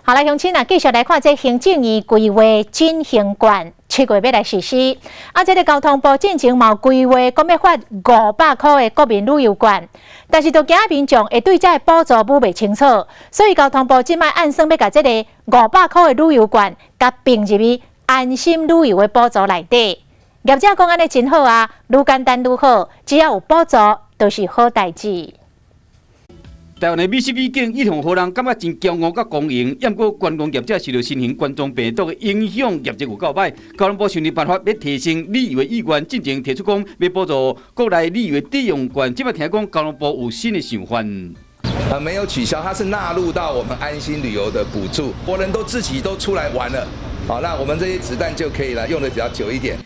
好來，鄉親啊，繼續來看這行政院規劃振興券，7月欲來實施。啊，這个交通部進前嘛有規劃，講欲發500箍的國民旅遊券，但是都驚民眾會對這个補助摸袂清楚，所以交通部這擺按算欲共這个五百箍的旅遊券，共併入去安心旅遊的補助內底。業者講按呢真好啊，愈簡單愈好，只要有補助，就是好代誌。台灣的美食美景一向予人感覺真驕傲佮光榮，毋過觀光業者受著新型冠狀病毒的影響，業績有夠歹。交通部想盡辦法欲提升旅遊的意願，進前提出講欲補助國內旅遊的抵用券，這擺聽講交通部有新的想法。啊，沒有取消，它是納入到我們安心旅遊的補助。國人都自己都出來玩了，好，那我們這些子彈就可以來用得比較久一點。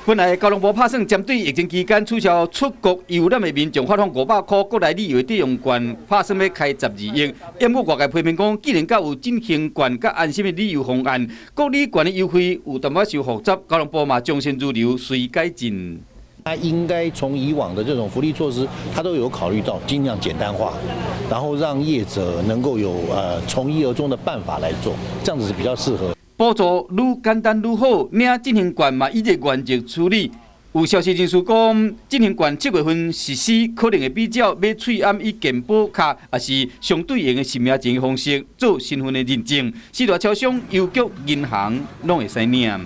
本來交通部拍算針對疫情期間取消出國遊覽的民眾發放500箍國內旅遊抵用券，拍算欲開12億。毋過外界批評講，既然佮有振興券佮安心的旅遊方案，國旅券的優惠有淡薄仔傷複雜，交通部嘛從善如流，隨改進。他應該從以往的這種福利措施，他都有考慮到盡量簡單化，然後讓業者能夠有從一而終的辦法來做，這樣子是比較適合。補助愈簡單愈好，領振興券嘛以這個原則處理。有消息人士講，振興券7月份實施，可能會比照買喙罨以健保卡，抑是相對應的實名證方式做身份的認證。四大超商、郵局、銀行攏會使領。